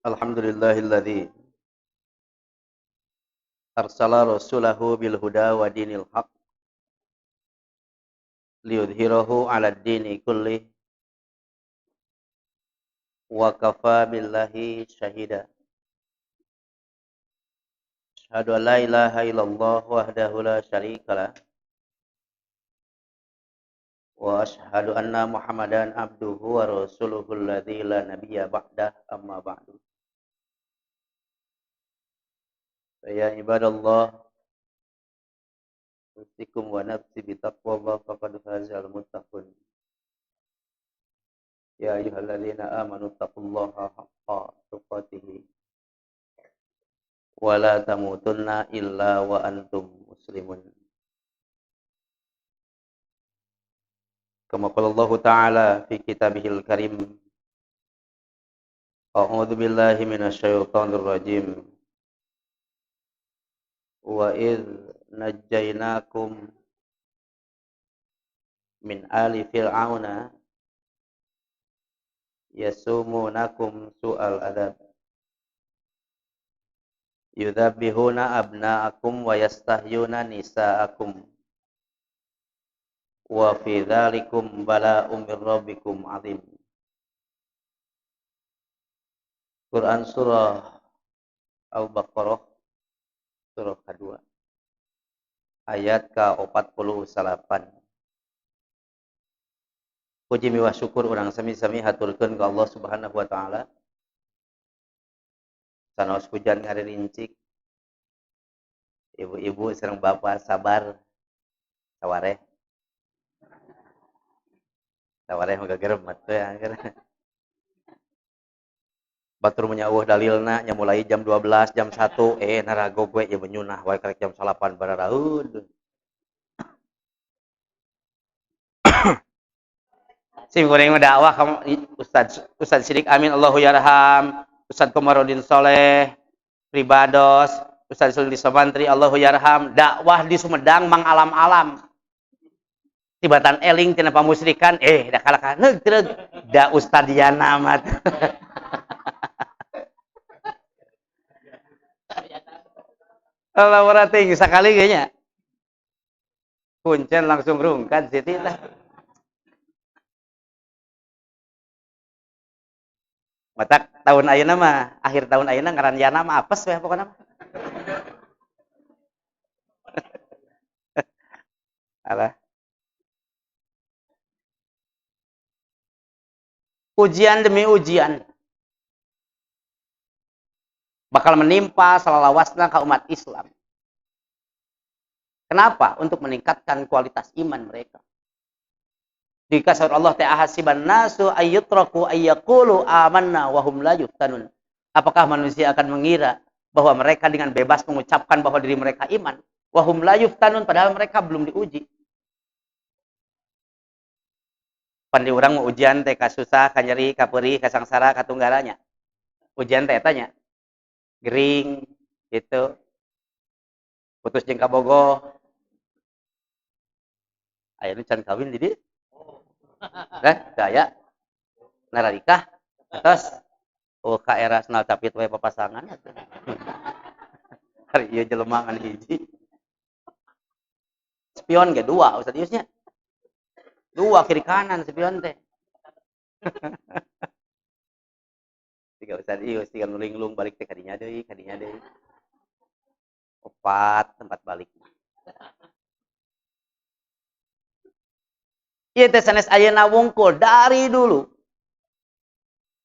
Alhamdulillahilladzi arsala rasulahu bil huda wa dinil haq liyudhhirahu 'alad dini kullih wa kafa billahi syahida. Asyhadu an la ilaha illallah wahdahu la syarikalah wa asyhadu anna Muhammadan abduhu wa rasuluhu alladzi la nabiyya ba'dah, amma ba'du. Ya ibadallah, usikum wa nafsi bitaqwallah faqad fazal muttaqun. Ya ayyuhalladzina amanu taqullaha haqqa tuqatih wa la tamutunna illa wa antum muslimun. Kama qala Allah Ta'ala fi kitabihil karim, a'udzu billahi minasyaitonir rajim. Wa idz najjaynakum min ali fir'auna yasumunakum su'al adab yudzabbihuna abna'akum wa yastahyuna nisa'akum wa fi dzalikum bala'un mir rabbikum 'adzim. Quran surah Al-Baqarah surah kedua ayat ke-48. Puji miwah syukur urang sami-sami haturkeun ka Allah Subhanahu wa taala. Sanaos hujan ngaririncik. Ibu-ibu sareng bapak sabar sawareh. Sawareh mah gageremet we angker. Batur menyawuh dalilna nya mulai jam 12, jam 1, naragog we ieu menyunah wae karek jam 8 bararaeud. Sim kuring mah dakwah ka Ustaz Sidik Amin Allahu yarham, Ustaz Komarudin Soleh, Pribados, Ustaz Suldi Somantri Allahu yarham, dakwah di Sumedang mang alam-alam. Tibatan eling tina pamusrikan, da kalakah neug treug da Ustadiana mah. Allah berarti sekali kayaknya kuncen langsung rungkan Siti lah. Matak tahun ayeuna mah, akhir tahun ayeuna ngaran Yana mah apes we pokona mah. Alah. Ujian demi ujian bakal menimpa salalawasna ka umat Islam. Kenapa? Untuk meningkatkan kualitas iman mereka. Jika surah Allah ta'ala hasiban nasu ayyutraku ayyaqulu amanna wa hum la yuftanun. Apakah manusia akan mengira bahwa mereka dengan bebas mengucapkan bahwa diri mereka iman, wa hum la yuftanun, padahal mereka belum diuji. Pan di urang mah ujian teh ka susah, ka nyeri, ka peurih, ka sangsara, ka tunggaranya. Ujian teh eta nya. Gering gitu. Putus jeung kabogoh. Aya nu can kawin di dieu. Daya nararikah atos oh ka era senal capit we papasangan atuh. Hari ieu jelema ngan hiji. Spion ge dua Ustaz Yus nya. Dua kiri kanan spion teh. Tiga Ustaz Yus, tiga nulinglung balik teh kadinya deui, kadinya deui. Opat tempat balik. Ieu teh sanes ayeuna wungkul dari dulu.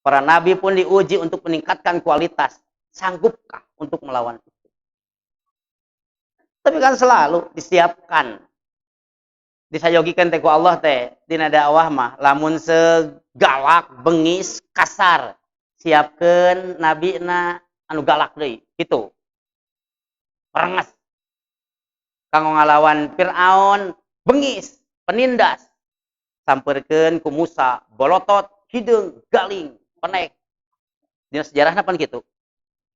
Para nabi pun diuji untuk meningkatkan kualitas. Sanggupkah untuk melawan itu? Tapi kan selalu disiapkan. Disayogikan teh ku Allah teh dina dakwah mah lamun segalak, bengis, kasar, siapkeun nabina anu galak deui kitu. Perenges. Kanggo ngalawan Firaun, bengis, penindas. Sampeurkeun ku Musa, bolotot, hideung, galing, penek. Dina sejarahna pan kitu.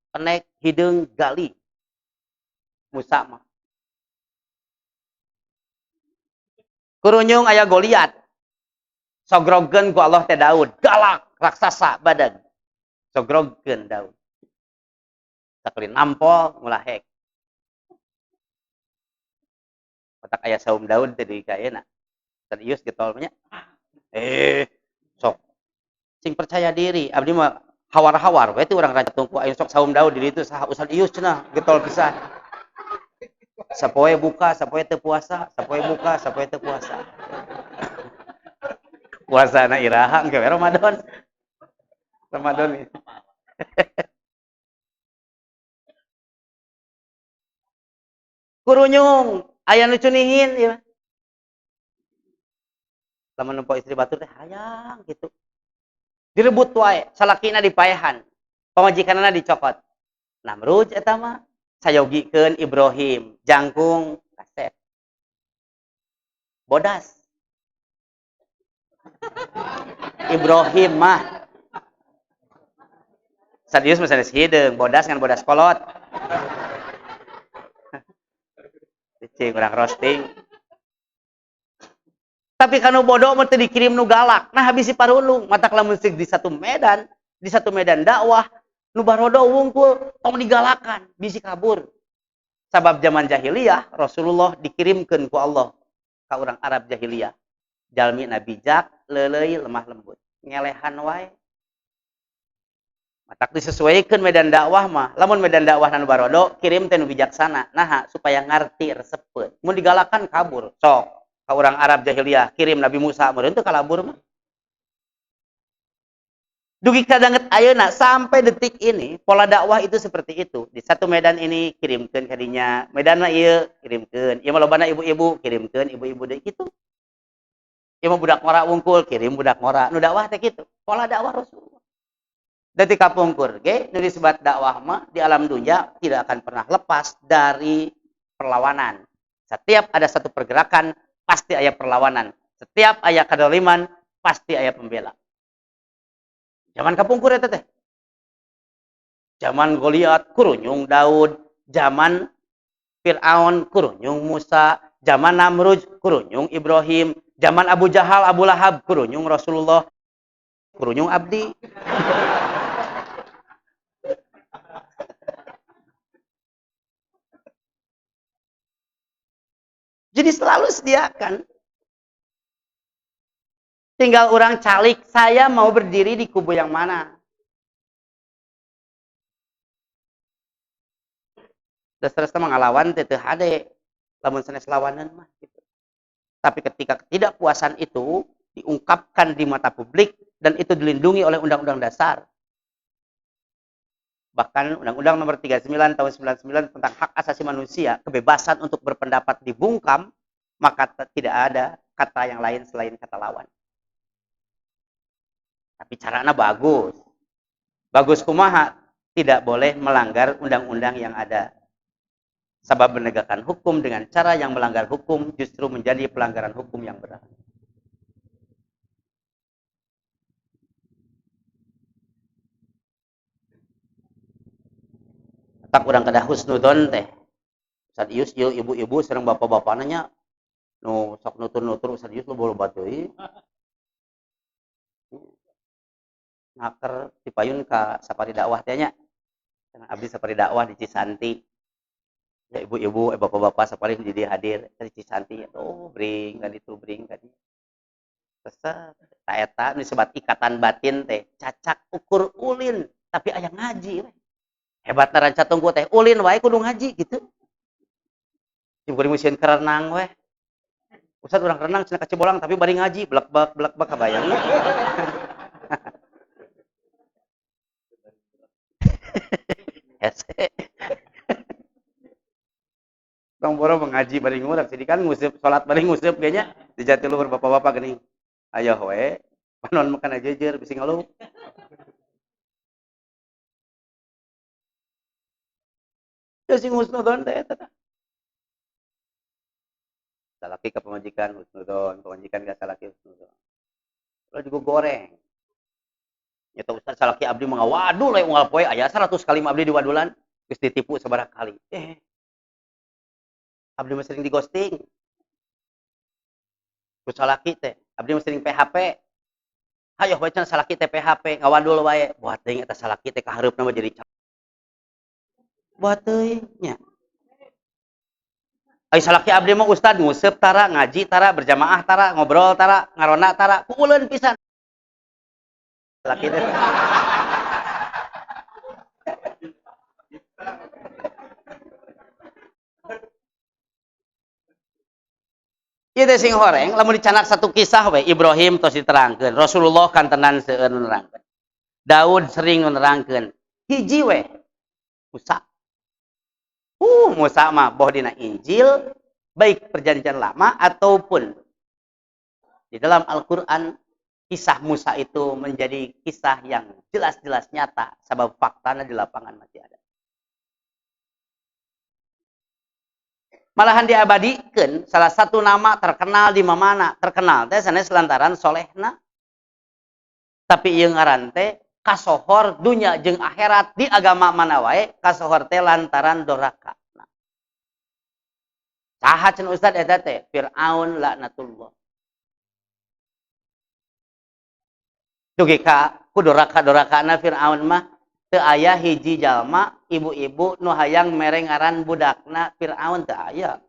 Penek, hideung, gali. Musa mah. Kurunyung aya Goliat. Sogrogeun ku Allah teh Daud, galak, raksasa badan. Sogrogkeun Daud. Sakali nampol ngulahek. Otak aya saum Daud teh di kaena. Serius getol nya. Sok sing percaya diri. Abdi mah hawar-hawar we teh urang Rancatungku aya sok saum Daud di ditu saha Ustad Ius cenah getol pisan. Sapoe buka, sapoe teu puasa, sapoe buka, sapoe teu puasa. Puasa na iraha engke we Ramadan. Ramadan nih. Kurunyung, aya nu cunihin ieu. Lamun nempo istri batur teh hayang gitu. Direbut wae, salakina dipaehan, pamajikanna dicokot. Namrud eta mah sayogikeun Ibrahim, jangkung kasep. Bodas. Ibrahim mah serius mah sanes hideung, bodas ngan bodas kolot. Cing urang roasting. Tapi kanu bodoh mah teu dikirim nu galak. Nah habis si parulung, matak lamun di satu medan, di satu medan dakwah, nu barodo wungkul tong digalakan, bisi kabur. Sabab zaman jahiliyah Rasulullah dikirimkeun ku Allah ka urang Arab jahiliyah. Jalmi na bijak, leuleuy, lemah lembut, ngelehan wae. Matak disesuaikan medan dakwah mah. Lamun medan dakwah nu barodo, kirim teh nu bijaksana. Naha supaya ngarti resepeun. Mun digalakan kabur. Sok ka urang Arab jahiliyah kirim Nabi Musa meureun teu kalabur mah. Dugi kadanget ayeuna sampai detik ini pola dakwah itu seperti itu. Di satu medan ini kirimkeun ka dinya, medan mah ieu kirimkeun. Ieu mah lobana ibu-ibu kirimkeun ibu-ibu deui kitu. Ieu mah budak ngora wungkul kirim budak ngora. Nu dakwah teh kitu. Pola dakwah Rasulullah. Dari kapungkur ge nu disebat dakwah mah di alam dunia tidak akan pernah lepas dari perlawanan. Setiap ada satu pergerakan pasti aya perlawanan. Setiap aya kadoliman pasti aya pembela. Zaman kapungkur eta teh. Zaman Goliat kurunyung Daud, zaman Fir'aun kurunyung Musa, zaman Namrud kurunyung Ibrahim, zaman Abu Jahal, Abu Lahab kurunyung Rasulullah, kurunyung abdi. Jadi selalu sediakan. Tinggal orang calik, saya mau berdiri di kubu yang mana. Dasar-dasar mengalawan teh teu hade, lamun sanes lawanan mah gitu. Tapi ketika ketidakpuasan itu diungkapkan di mata publik dan itu dilindungi oleh Undang-Undang Dasar. Bahkan Undang-Undang Nomor 39 tahun 99 tentang hak asasi manusia, kebebasan untuk berpendapat dibungkam, maka tidak ada kata yang lain selain kata lawan. Tapi caranya bagus. Bagus kumaha? Tidak boleh melanggar undang-undang yang ada. Sebab menegakkan hukum dengan cara yang melanggar hukum justru menjadi pelanggaran hukum yang berat. Tak urang kedah husnudon teh. Ustaz Ius ieu ibu-ibu sareng bapak-bapak nanya nu sok nutur-nutur Ustaz Ius loba-loba teuing. Ngaker dipayun ka safari dakwah teh nya. Abdi safari dakwah di Cisanti. Ya ibu-ibu, bapak-bapak safari di dieu hadir di Cisanti. Oh, bring ka ditu, bring ka dieu. Resep ta eta nu disebat ikatan batin teh, cacak ukur ulin tapi aya ngaji we. Hebatna Rancatungku teh ulin wae kudu ngaji gitu. Jeung kuring sieun kerenang we. Ustaz urang renang cenah ka Cibolang tapi bari ngaji blek-blek blek-blek kabayang. Hese. Tong boro mengaji bari ngurang jadi kan nguseup salat bari nguseup ge nya di jatiluhur bapak-bapak geuning. Ayo we panon makan aja jejer bisi ngeluh. Ya sing husnudon teh eta tah. Salaki ka pamajikan husnudon, pamajikan ka salaki husnudon. Lo juga goreng. Nyata ustaz salaki abdi mah ngawadul we unggal poe aya 100 kali mah abdi diwadulan, geus ditipu sabaraha kali. Abdi mah sering digosting. Ku salaki teh, abdi mah sering PHP. Hayoh bae cenah salaki teh PHP ngawadul wae. Buat teuing eta salaki teh kahareupna mah jadi buat teuing nya. Ai salaki abdi mah ustad nguseup tara, ngaji tara, berjamaah tara, ngobrol tara, ngarona tara, kuuleun pisan. Salaki teh. Ieu teh sing horeng lamun dicanak satu kisah we Ibrahim tos diterangkeun, Rasulullah kantenan seueur nu nerangkeun. Daud sering nu nerangkeun. Hiji we Musa. Musa mah boh dina Injil, baik perjanjian lama ataupun di dalam Al-Qur'an, kisah Musa itu menjadi kisah yang jelas-jelas nyata sabab faktana di lapangan masih ada. Malahan diabadikeun salah satu nama terkenal di mamana, terkenal teh sanes lantaran solehna. Tapi ieu ngaran teh kasohor dunya jeung akhirat di agama mana wae kasohor teh lantaran doraka. Saha cenah ustad eta teh? Fir'aun laknatullah. Dugi ka ku doraka-dorakana Fir'aun mah teu aya hiji jalma ibu-ibu nu hayang mere ngaran budakna Fir'aun teu aya.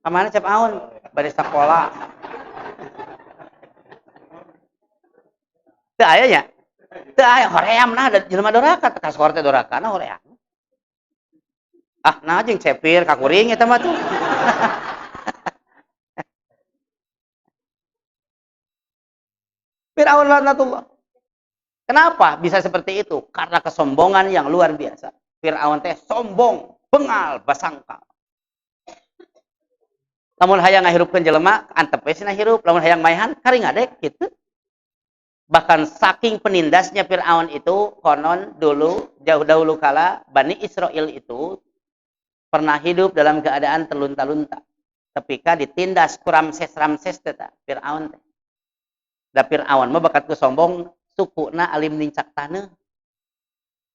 Kamana Cep Aun? Bari sakola. Teu aya nya? Teu aya hoream nah da jelema doraka teh kasohor teh dorakana hoream. Ah, nah jeung cepir ka kuring eta mah tuh. Fir'aun laknatullah. Kenapa bisa seperti itu? Karena kesombongan yang luar biasa. Fir'aun teh sombong, bengal, basangkal. Lamun hayang ngahirupkeun jelema, antep we cenah hirup. Lamun hayang maehan, kari ngadek gitu. Bahkan saking penindasnya Fir'aun itu, konon dulu, jauh dahulu kala, Bani Israel itu pernah hidup dalam keadaan terlunta-lunta. Ketika ditindas ku Ramses-Ramses teh ta, Fir'aun teh. Da Fir'aun mah bakat ku sombong, sukuna alim nincak taneuh.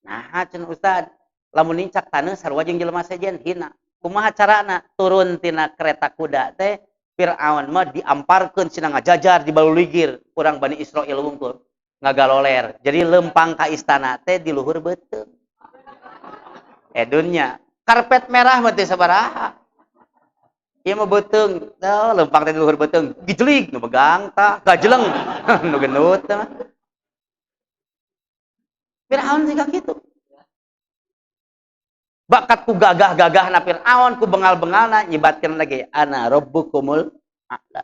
Nah, cenah ustad, lamun nincak taneuh sarua jeung jelema sejen hina. Kumaha carana? Turun tina kereta kuda teh Fir'aun mah diamparkeun cenah ngajajar di baluligir urang Bani Israil wungkul ngagaloler. Jadi lempang ka istana teh di luhur beuteung. Edunnya karpet merah mah teh sabaraha. Ieu mah beuteung, tah lempang teh di luhur beuteung, gijlig nu begang tah, gajeleng nu gendut tah. Fir'aun juga gitu. Bakat ku gagah-gagahna Fir'aun, ku bengal-bengalna nyibatkeun lagi ana rabbukumul a'la.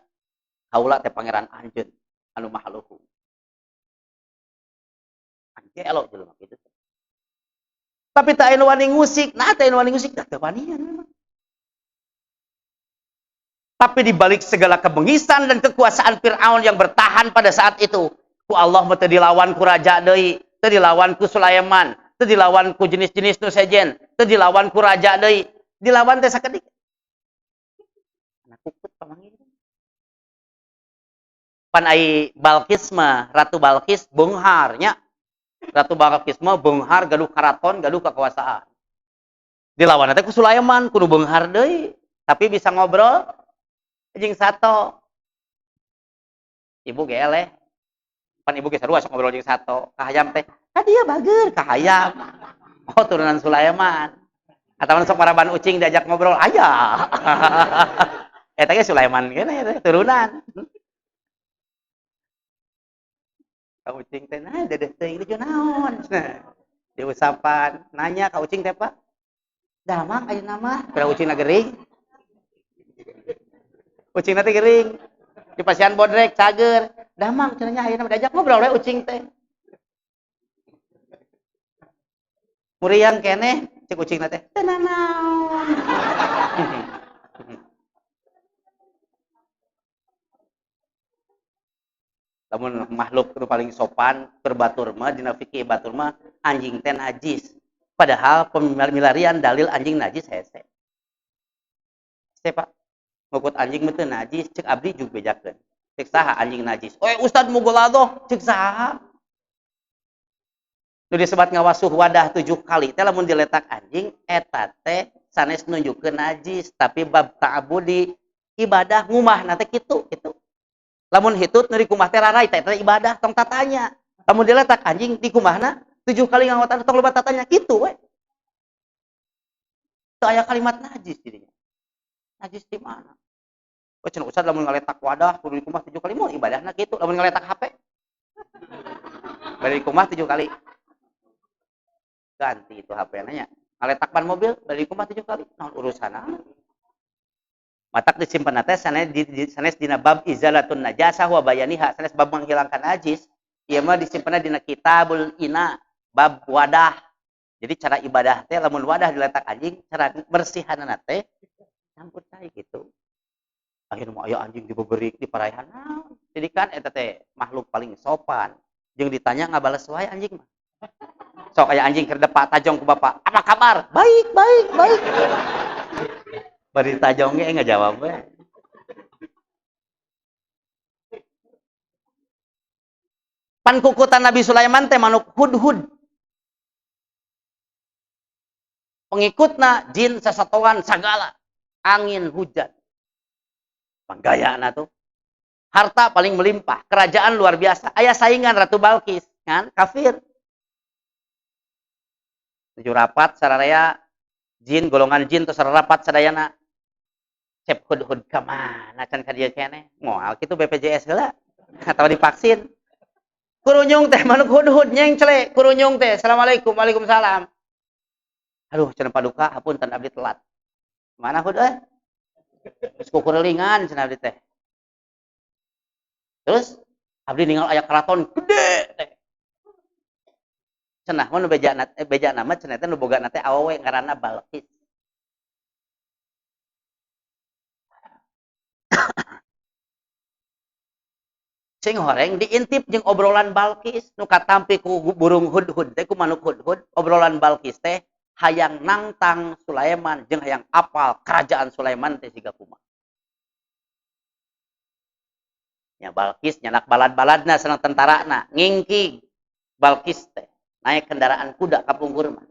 Kaula teh pangeran anjeun anu maha luhur. Anjelo jelema kitu. Tapi tak anu wani ngusik, nah tak anu wani ngusik teh teu wanian memang. Tapi di balik segala kebengisan dan kekuasaan Fir'aun yang bertahan pada saat itu, ku Allah mah teu dilawan ku raja deui, teu dilawan ku Sulaiman, teu dilawan ku jenis-jenis nu sejen, teu dilawan ku raja deui, dilawan teh sakedik. Anak kukut pamanggih. Pan ai Balkis mah, Ratu Balkis beunghar nya. Ratu Balkis mah beunghar gaduh karaton, gaduh kekuasaan. Dilawan teh ku Sulaiman, kudu beunghar deui, tapi bisa ngobrol jeung sato. Ibu ge eleh. Pan ibu ge sarua sok ngobrol jeung sato. Kahayam teh, ka dieu bager kahayam. Oh, turunan Sulaiman. Atawa sok maraban ucing diajak ngobrol aya. Eta ge Sulaiman keneh teh turunan. Ka ucing teh nah dedeh teuing lucu naon. Diusapan nanya ka ucing teh Pak. Damang ayeuna mah, pira ucingna gering. Ucingna teh gering. Di pasian bodrek cager. Damang cenah nya ayeuna diajak ngobrol we ucing teh. Muriang keneh cek ucingna teh teu nanaon. Lamun makhluk nu paling sopan keur batur mah dina fikih batur mah anjing teh najis. Padahal pemilarian dalil anjing najis hese. Hese Pak. Ngukut anjing mah teu najis cek abdi jug bejakeun. Cek saha anjing najis? Oe ustad mugoladoh cek saha? Nu disebat ngawasuh wadah 7 kali teh lamun diletak anjing eta teh sanes nunjukkeun najis tapi bab ta'abudi ibadah ngumah na teh kitu kitu. Lamun hitut nu dikumbah teh rarai teh ibadah tong tatanya. Lamun diletak anjing dikumbahna 7 kali nganggo taneuh tong loba tatanya kitu we. Teu aya kalimat najis dirinya. Najis di mana? Oh cenah ustad lamun ngaletak wadah kudu dikumbah 7 kali mun ibadahna kitu. Lamun ngaletak HP bari dikumbah 7 kali. Ganti itu HP nanya. Ngaletak ban mobil bari dikumbah 7 kali. Naon urusanna? Matak disimpan teh sanes dina bab izalatun najasah wa bayaniha, sanes bab menghilangkan najis. Ieu mah disimpanna dina kitabul ina, bab wadah. Jadi cara ibadah teh lamun wadah diletak anjing, cara bersihanna teh campur cai gitu. Akhirnya mah aya anjing dibeberik diparaihan naon. Jadi kan eta teh makhluk paling sopan. Jeung ditanya ngabales wae anjing mah. Sok aya anjing keur depak tajong ku bapak, "Apa kabar?" "Baik, baik, baik." Bari tajong ge ngajawab we. Pan kukutan Nabi Sulaiman teh manuk hudhud. Pengikutna jin sasatoan sagala, angin hujan. Panggayana tuh. Harta paling melimpah, kerajaan luar biasa. Aya saingan Ratu Balkis, kan kafir. 7 rapat sararea jin golongan jin terus rapat sadayana. Cep hudhud ka mana can ka dieu keneh? Moal kitu BPJS heula atawa divaksin. Kurunyung teh manuk hudhud nyengcle, kurunyung teh. Assalamualaikum, waalaikumsalam. Aduh, cenah paduka, hapunten abdi telat. Mana hud euy? Geus kukurelingan cenah abdi teh. Terus abdi ninggal aya keraton gede teh. Cenah mah nu bejana mah cenah teh nu bogana teh awewe ngaranna Balqis. Sing horeng diintip jeung obrolan Balqis nu katampi ku burung hudhud teh ku manuk hudhud, obrolan Balqis teh hayang nangtang Sulaiman jeung hayang apal kerajaan Sulaiman teh siga kumaha. Nya Balqis nyanak balad-baladna sareng tentarana ngingking Balqis teh naik kendaraan kuda kapungkur mah.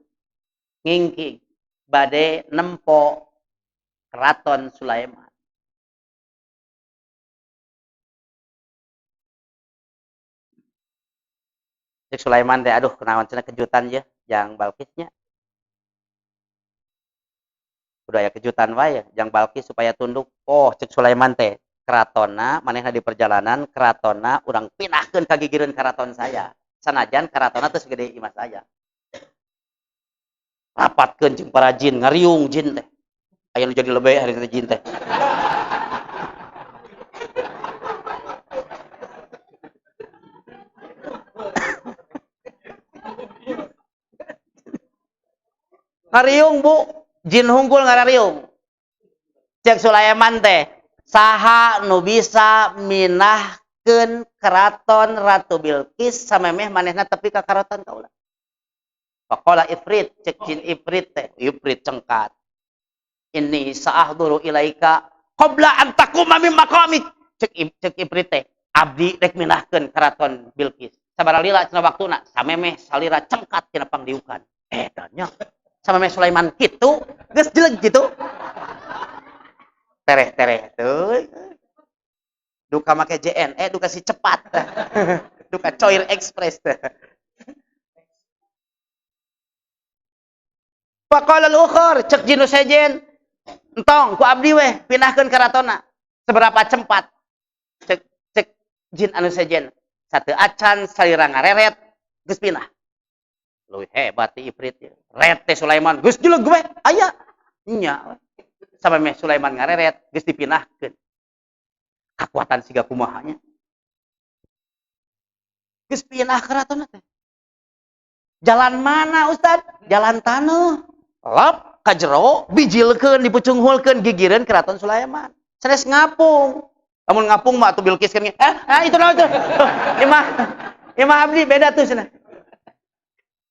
Ngingking bade nempo keraton Sulaiman. Cek Sulaiman teh aduh kunaon cenah kejutan ye jang Balqisnya. Udah aya kejutan wae jang Balqis supaya tunduk. Oh cek Sulaiman teh keratonna manehna di perjalanan keratonna urang pindahkeun ka gigireun keraton saya. Sanajan keratonna teh segede imah saya. Rapatkeun jeung para jin ngariung jin teh. Aya nu jadi lebeh hari teh jin teh. Ngariung bu, jin hungkul ngarariung. Cek Sulaiman teh, saha nu bisa minahkeun keraton Ratu Bilqis samemeh manehna tepi ka keraton kaula. Faqala ifrit, cek jin ifrit teh, ifrit cengkat. Inni sa'ahduru ilaika qabla an taquma min maqamik. Cek ifrit teh, abdi rek minahkeun keraton Bilqis. Sabaraha lila cenah waktuna, samemeh salira cengkat cenah pangdiukan. Tanya. Sama Meh Sulaiman kitu, geus jelek gitu. Tereh-tereh tuh. Duka make JNE, duka si cepat. Duka Coir Express teh. Faqala al-ukhar, cek jin nu sejen. Entong ku abdi weh pindahkeun karatona. Seberapa cepat? Cek jin anu sejen. Satu acan salira ngareret geus pindah. Leuwih hebat ti ifrit. Ret teh Sulaiman geus jelek we aya. Nya sampe meh Sulaiman ngareret geus dipindahkeun. Kakuatan siga kumaha nya. Geus pindah keratonna teh. Jalan mana Ustad? Jalan taneuh. Lap ka jero bijilkeun dipucunghulkeun gigireun keraton Sulaiman. Sanes ngapung. Lamun ngapung mah atuh Bilqis kan itu naon tuh. Imah abdi beda tuh cenah.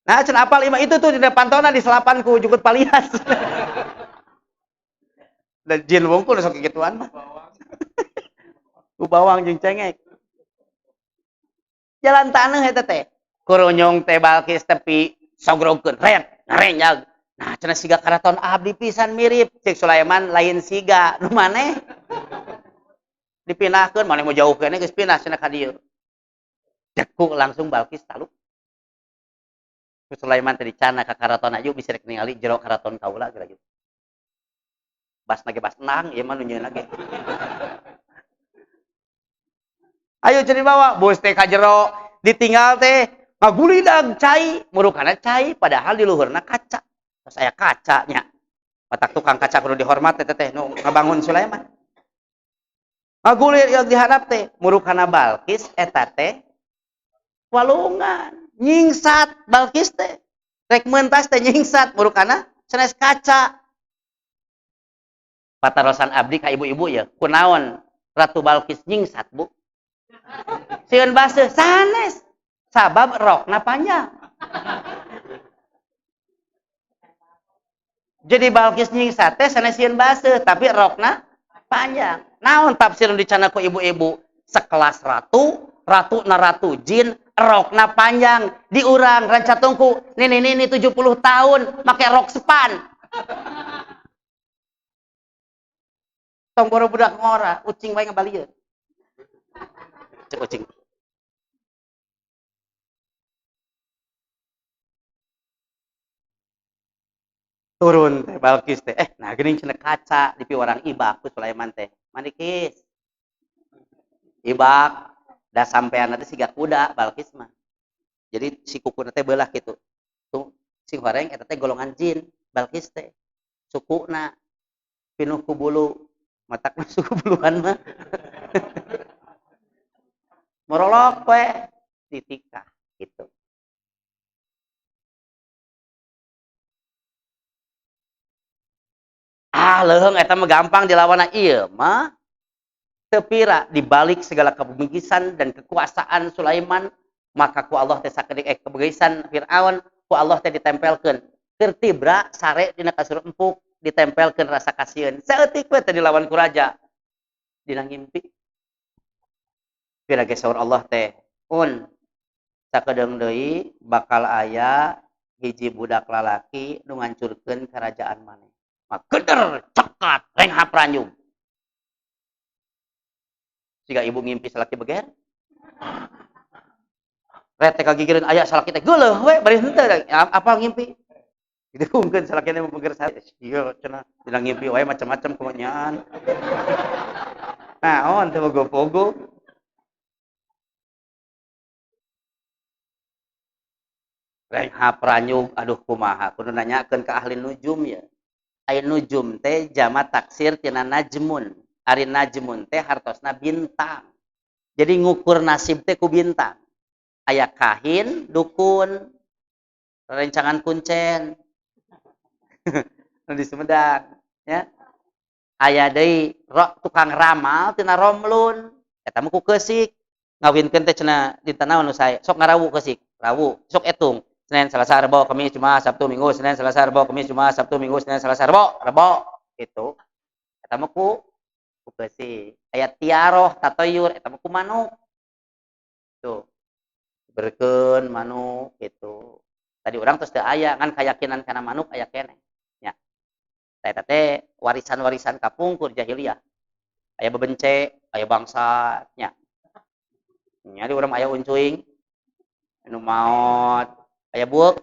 Nah, cenah apal imah itu tuh dina pantona di selapan ku jukut palias. Dan jin wungkul sok kikituan mah. Ku bawang jeung cengek. Jalan taneuh eta teh. Kurunyung teh Balqis tepi sogrogkeun ret ngarenyag. Nah, cenah siga karaton abdi pisan mirip. Cek Sulaiman lain siga nu maneh. Dipindahkeun maneh mau jauh keneh geus pindah cenah ka dieu. Cekuk langsung Balkis taluk. Ku Sulaiman teh dicana ka karaton aju bisa rek ningali jero karaton kaula geura gitu. Basna ge bas nang ieu mah nu nyieunna ge. Ayo jadi bawa bos teh ka jero ditinggal teh ngagulidag cai murukana cai padahal di luhurna kaca. Terus aya kacanya. Matak tukang kaca kudu dihormat teh teh nu ngabangun Sulaiman. Ngagulir yang diharap teh murukana Balkis eta teh walungan nyingsat Balkis teh rek mentas teh nyingsat murukana sanes kaca. Patarosan abdi ka ibu-ibu ya kunaon Ratu Balkis nyingsat bu? Sieun baseuh sanes sabab rokna panjang. Jadi Balkis nyingsat teh sanes sieun baseuh tapi rokna panjang. Naon tafsir nu dicana ku ibu-ibu? Sekelas ratu, ratu na ratu jin, rokna panjang, diurang ranca tungku, nini-nini 70 tahun make rok sepan. Tong boro budak ngora, ucing wae ngabalieun. Cek ucing. Turun teh Balkis teh, nah geuning cenah kaca di piwarang ibak ku Sulaiman teh. Manikis. Ibak da sampean teh siga kuda Balkis mah. Jadi si kukuna teh beulah kitu. Tuh sing horeng eta teh golongan jin Balkis teh. Sukuna pinuh ku bulu, matakna suku buluan mah. Morolok we ditikah gitu. Ah leuheung eta mah gampang dilawanna ieu mah. Teu pira dibalik segala kebegisan dan kekuasaan Sulaiman, maka ku Allah teh sakedik kebegisan Firaun ku Allah teh ditempelkeun. Keur tibra sare dina kasur empuk ditempelkeun rasa kasieun. Saeutik we teh dilawan ku raja. Dina ngimpi. Pira ge saur Allah teh, un sakedeung deui bakal aya hiji budak lalaki nu ngancurkeun kerajaan maneh. Makeder cekat renghap ranjung. Siga ibu ngimpi salaki beger. Rete kagigireun aya salaki teh geuleuh we bari henteu apa ngimpi. Didukungkeun salaki teh beger sae. Ieu cenah dina ngimpi wae macam-macam kumanyaan. Naon teh bogo-bogo. Renghap ranyug aduh kumaha kudu nanyakeun ka ahli nujum ya. Ari nujum teh jama taksir tina najmun. Ari najmun teh hartosna bintang. Jadi ngukur nasib teh ku bintang. Aya kahin, dukun, rencangan kuncen. Nu di Sumedang, ya. Aya deui tukang ramal tina romlun. Eta mah ku keusik. Ngawinkeun teh cenah dinten naon nu sae? Sok ngarawu keusik, rawu, sok etung. Senin, Selasa, Rebo, Kamis, Jumat, Sabtu, Minggu, Senin, Selasa, Rebo, Kamis, Jumat, Sabtu, Minggu, Senin, Selasa, Rebo, Rebo, gitu. Eta mah ku keusik. Aya tiaroh, tatoyur, eta mah ku manuk. Tuh. Berkeun manuk gitu. Tadi urang terus teu aya ngan kayakinan kana manuk aya keneh. Nya. Eta teh warisan-warisan kapungkur jahiliyah. Aya bebence, aya bangsa, nya. Nya di urang aya uncuing anu maot. Aya bueuk,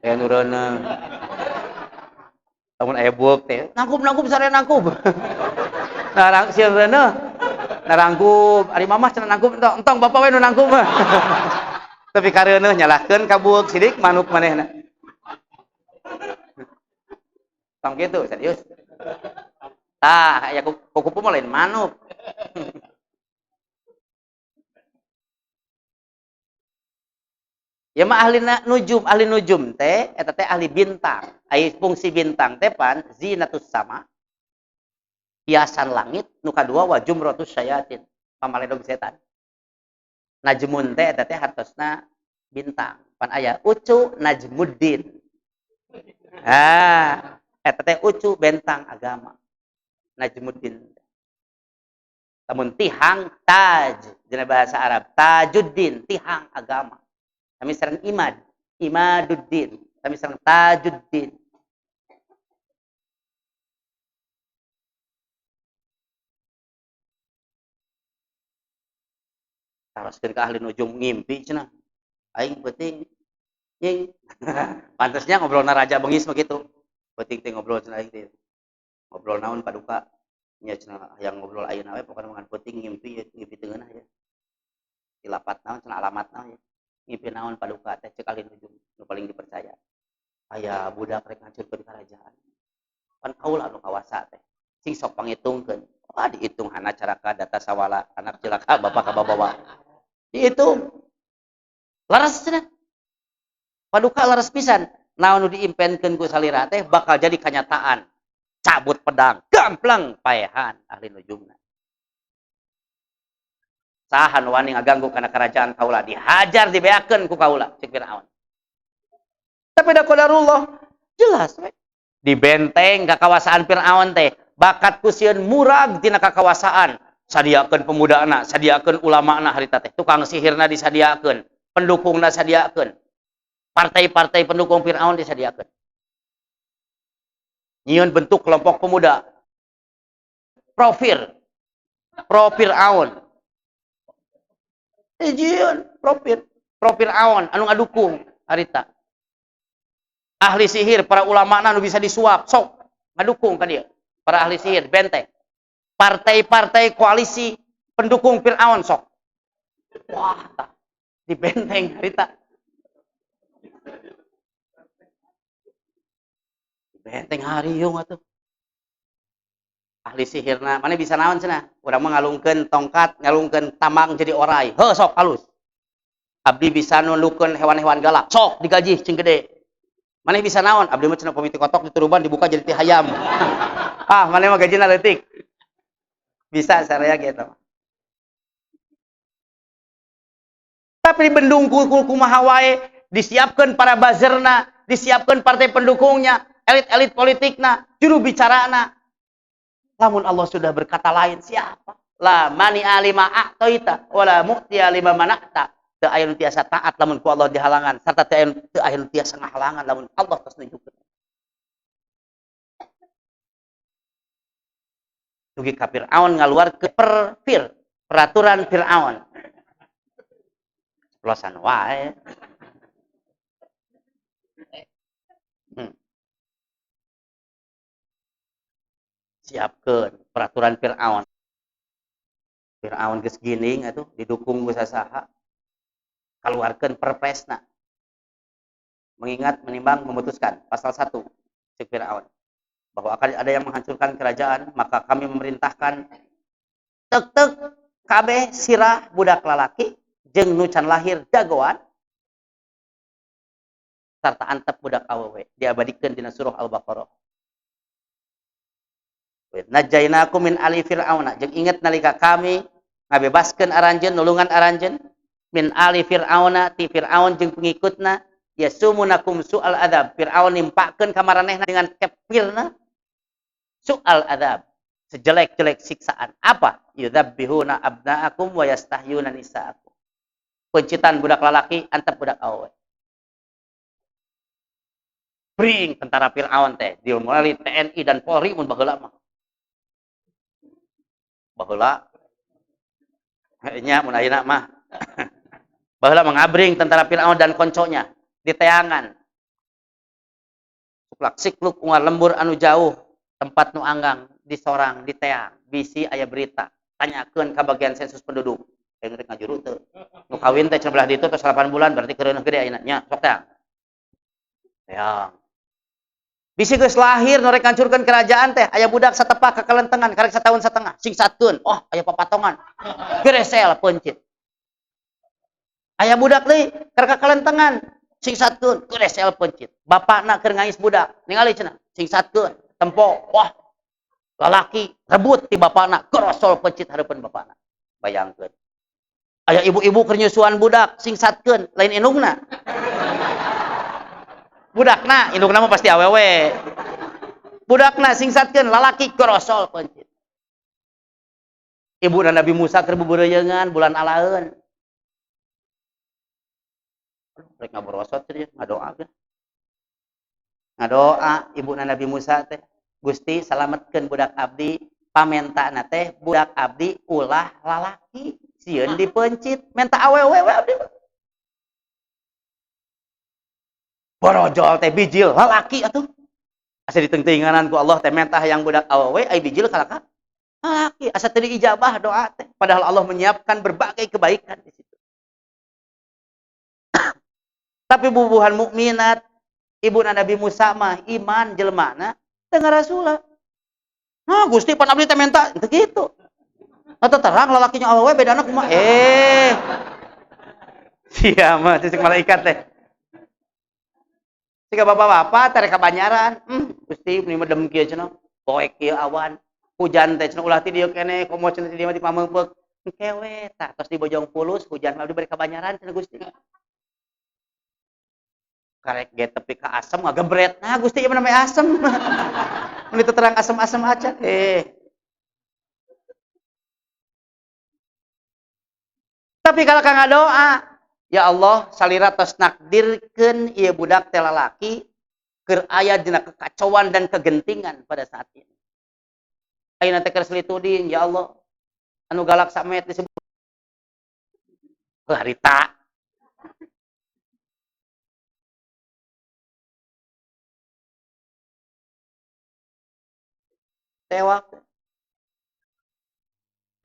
aya nu reuneuh. Lamun aya bueuk teh, nangkub-nangkub sare nangkub. Narang sieun reuneuh, narangkub, ari mamah cenah nangkub entong, entong bapak we nu nangkub mah. Tapi kareuneuh nyalahkeun ka bueuk sidik manuk manehna. Tong kitu serius. Tah, aya kukupu mah lain manuk. Ya mah ahli nujum, ahli nujum teh eta teh ahli bintang. Ai fungsi bintang teh pan zinatus sama. Hiasan langit nu kadua wa jumratus syayatin, pamaledog setan. Najmun teh eta teh hartosna bintang. Pan aya Ucu Najmuddin. Ah, eta teh Ucu bentang agama. Najmuddin. Lamun tihang taj dina bahasa Arab, Tajuddin, tihang agama. Kami serang Imad, Imaduddin. Kami serang Tajuddin. Taroskeun ka ahli nujum ngimpi cenah. Aing peuting nying. Pantasnya ngobrolna raja bengis mah kitu. Peuting teh ngobrol cenah aing teh. Ngobrol naon paduka? Nya cenah hayang ngobrol ayeuna we pokona mah peuting ngimpi ngimpi teu ngeunah ya. Dilapat naon cenah alamat naon ya. Ngimpi naon paduka teh cek ahli nujum nu paling dipercaya. Aya budak rek ngancurkeun karajaan. Pan kaula anu kawasa teh. Sing sok pangitungkeun. Wah dihitung hana caraka data sawala anak cilaka bapak ka bawa. Dihitung. Laras cenah. Paduka laras pisan. Naon nu diimpenkeun ku salira teh bakal jadi kanyataan. Cabut pedang, gamplang paehan ahli nujumna. Saha nu wani ngaganggu kana kerajaan kaula dihajar dibeakeun ku kaula cek Firaun. Tapi da qadarullah jelas we. Dibenteng ka kawasaan Firaun teh, bakat ku sieun murag tina kakawasaan. Sadiakeun pemudana, sadiakeun ulamana harita teh, tukang sihirna disadiakeun, pendukungna sadiakeun. Partai-partai pendukung Firaun disadiakeun. Nyieun bentuk kelompok pemuda. Profir. Pro Firaun. Nyieun profir, pro Firaun anu ngadukung harita. Ahli sihir, para ulama nu bisa disuap, sok ngadukung ka dia. Para ahli sihir benteng. Partai-partai koalisi pendukung Firaun sok. Wah, tah di benteng harita. Di benteng hariung atuh. Ahli sihirna, mana bisa naon cenah? Urang mah ngalungkeun tongkat, ngalungkeun tambang jadi orai. Heuh sok halus. Abdi bisa nundukkeun hewan-hewan galak, sok digaji cing gede. Maneh bisa naon? Abdi mah cenah pamiti kotok dituruban dibuka jadi ti hayam. Ah, maneh mah gajina leutik. Bisa saraya gitu. Tapi bendung kumaha wae disiapkeun para buzzerna, disiapkeun partai pendukungnya, elit-elit politikna, juru bicarana. Lamun Allah sudah berkata lain, siapa? La mani alima a'taita wala mu'tiya lima mana'ta. Teu aya nu tiasa taat lamun ku Allah dihalangan, sarta teu aya nu tiasa ngahalangan lamun Allah tos nunjukkeun. Dugi ka Firaun ngaluarkeun peraturan Firaun. Ceplosan wae. Siapkeun peraturan Firaun. Firaun geus gining atuh didukung ku sasaha. Keluarkan perpresna. Mengingat, menimbang, memutuskan. Pasal 1 cek Firaun. Bahwa akan ada yang menghancurkan kerajaan, maka kami memerintahkan tek-tek kabeh sirah budak lalaki jeung nu can lahir jagoan sarta antep budak awewe diabadikeun dina surah Al-Baqarah. Najainakum min ali fir'auna jeung inget nalika kami ngabebaskeun aranjeun nulungan aranjeun min ali fir'auna ti Fir'aun jeung pengikutna yasumunakum su'al adab. Fir'aun nimpakeun ka maranehna dengan kefirna su'al adab, sejelek-jelek siksaan. Apa? Yudzabbihuna abna'akum wa yastahyuna nisa'akum. Pencitan budak lalaki antep budak awewe. Bring tentara Fir'aun teh dimulai TNI dan Polri mun baheula mah. Baheula nya mun ayeuna mah. Baheula mengabring tentara Fir'aun dan konconya di teangan. Suplak sikluk unggal lembur anu jauh, tempat nu anggang di sorang di teang, bisi aya berita. Tanyakeun ka bagian sensus penduduk. Aing rek ngajuru teu. Nu kawin teh cenah belah ditu tos 8 bulan berarti keureuneuh gede ayeuna nya, sok teang. Teang. Bisi geus lahir nu rek ngancurkeun kerajaan teh, aya budak satepak kakelentengan karek sataun satengah, singsatkeun. Oh, aya papatongan. Gresel peuncit. Aya budak deui keur kakelentengan, singsatkeun, gresel peuncit. Bapakna keur ngais budak, ningali cenah, singsatkeun, tempo. Wah, lalaki rebut ti bapakna, grosol peuncit hareupeun bapakna. Bayangkeun. Aya ibu-ibu keur nyusuan budak, singsatkeun, lain indungna. Budakna, indungna mah pasti awewe. Budakna singsatkeun, lalaki grosol peuncit. Ibuna Nabi Musa keur bubureuyeungan bulan alaeun. Rek ngaborosot cenah ngadoa ge. Ngadoa ibuna Nabi Musa teh, Gusti salametkeun budak abdi, pamentana teh budak abdi ulah lalaki, Sieun dipencit, menta awewe we abdi. Borojol teh bijil lalaki atuh. Asa ditengtinganan ku Allah teh mentah yang budak awewe ai bijil kalaka. Lalaki asa teu diijabah doa teh. Padahal Allah menyiapkan berbagai kebaikan di situ. Tapi bubuhan mukminat ibu Nabi Musa mah iman jelmana teu ngarasula. Nah, Gusti pan abdi teh menta teu kitu. Atau terang lalakinya awewe bedana kumaha? Sia mah cicik malaikat teh. Jika bapak-bapak tarik ka Banjaran, Gusti meni medem kieu cenah, poek kieu awan, hujan teh cenah ulah ti dieu keneh, komo cenah ti dieu mah di Pameungpeuk. Engke we tah tos di Bojong Pulus hujan mah abdi bari ka Banjaran cenah Gusti. Karek ge tepi ka asem ngagebret. Nah Gusti ieu mah namanya asem. Mun teu terang asem-asem acan. Tapi kalau kang ngadoa, ya Allah salira tos nakdirkeun ieu budak teh lalaki keur aya dina kekacauan dan kegentingan pada saat ini. Ayeuna teh keur selituding, ya Allah anu galak samet disebut harita. Tewak.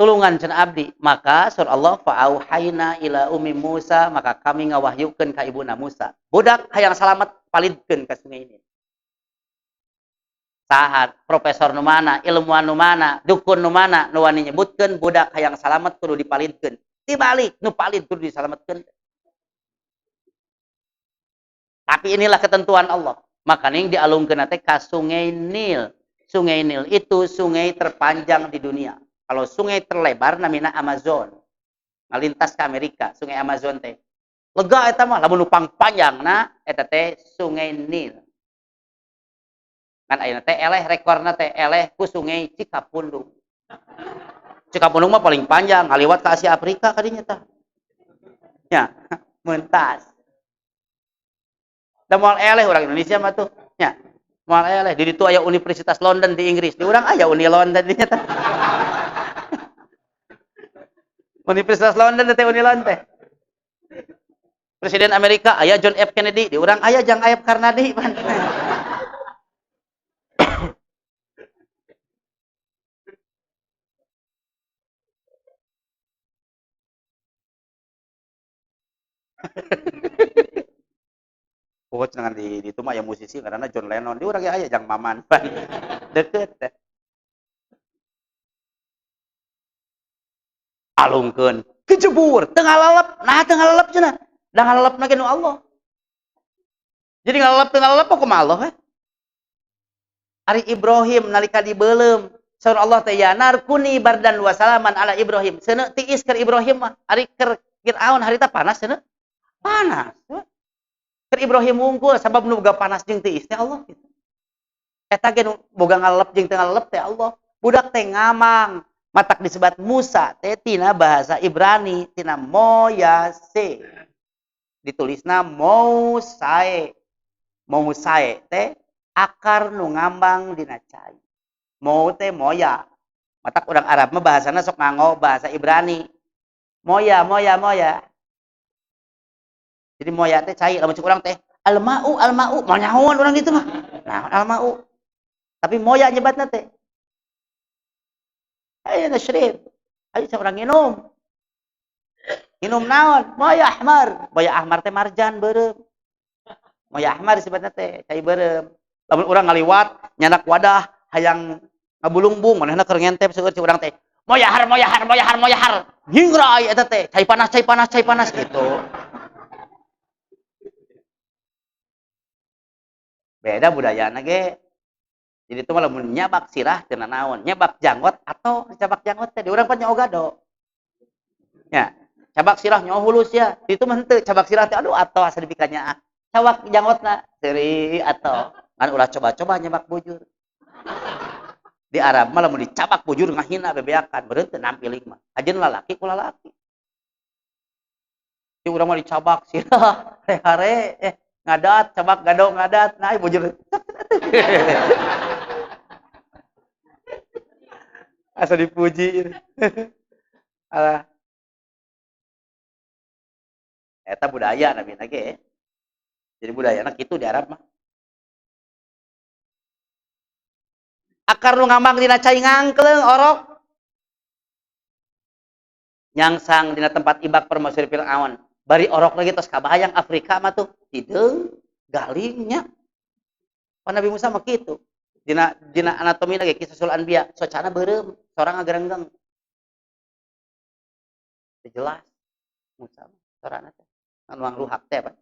Tulungan cenah abdi, maka surah Allah fa'auhayna ila ummi Musa, maka kami ngawahyukeun ka ibuna Musa. Budak hayang salamet palidkeun ka sungai ini. Saha profesor nu mana, ilmuwan nu mana, dukun nu mana nu wani nyebutkeun budak hayang salamet kudu dipalidkeun. Dibalik nu palid kudu disalametkeun. Tapi inilah ketentuan Allah. Maka ning dialungkeun teh ka Sungai Nil. Sungai Nil itu sungai terpanjang di dunia. Kalau sungai terlebar namina Amazon. Ngalintas ke Amerika, Sungai Amazon teh. Lega eta mah lamun nu pangpanjangna eta teh Sungai Nil. Kan ayeuna teh eleh rekorna teh eleh ku Sungai Cikapundung. Cikapundung mah paling panjang, ngaliwat ke Asia Afrika kadinya tah. Ya, mentas. Da moal eleh urang Indonesia mah tuh, nya. Moal eleh di ditu aya Universitas London di Inggris. Di urang aya Uni London dinya tah. Universitas London teh Uni London teh. Presiden Amerika aya John F Kennedy, di urang aya Jang Aep Karnadi. Oh, cenah di itu mah aya musisi karena John Lennon, di urang ge aya Jang Maman. Deket teh. Alungkeun, kejebur, teu ngalalep. Nah, teu ngalalep cenah. Da ngalalep ge nu Allah. Jadi ngalalep teu ngalalep kumaha Allah we? Ari Ibrahim nalika dibeuleum, saur Allah teh ya narkuni bardan wa salaman ala Ibrahim. Seuneu tiis keur Ibrahim mah, ari keur Firaun harita panas seuneu? Panas. Keur Ibrahim wungkul sabab nu boga panas jeung tiis teh Allah gitu. Eta ge nu boga ngalalep jeung teu ngalalep teh Allah. Budak teh ngamang. Matak disebat Musa teh tina bahasa Ibrani tina Moyase. Ditulisna Mousae. Mousae teh akar nu ngambang dina cai. Mou teh moya. Matak urang Arab mah bahasana sok nganggo bahasa Ibrani. Moya, moya, moya. Jadi moya teh cai, lamun cek urang teh almau, almau, moal nyahoan urang ditu mah. Nah, almau. Tapi moya nyebatna teh. Ayo nasrib. Ayo seorang minum. Minum naon? Moya ahmar. Moya ahmar teh marjan beureum. Moya ahmar disebutna teh cai beureum. Lamun urang ngaliwat nyanak wadah hayang ngabulungbung manehna keur ngentep seueur cek urang teh. Moyahar, moyahar, moyahar, moyahar. Nyingrai eta teh, cai panas, cai panas, cai panas gitu. Beda budayana ge. Jadi itu malah mun nyabak sirah teu nanaon, nyabak janggot atau cabak janggot teh di urang pan nya ogado. Ya, cabak sirah nyaho hulus ya. Itu mah henteu cabak sirah teh aduh atau asa dipikanya. Cabak janggotna seuri atau ngan ulah coba-coba nyabak bujur. Di Arab mah lamun dicabak bujur ngahina bebeakan, beureun teu nampiling mah. Ajeun lalaki ku lalaki. Di urang mah dicabak sirah hare-hare ngadat cabak gado ngadat nah bujur. Asa dipuji. Alah. Eta budaya Nabi ge. Jadi budayana kitu di Arab mah. Akar nu ngambang dina cai ngangkleung orok. Nyangsang dina tempat ibak permaisuri Fir'aun. Bari orok lagi tos kabayang Afrika mah tuh hideung galingnya. Pan Nabi Musa mah kitu. Dina dina anatomi lagi Kisah Anbiya, socana beureum, sorang ngagerenggeng. Jelas Musa sorana teh. Nuang ruhak teh apa?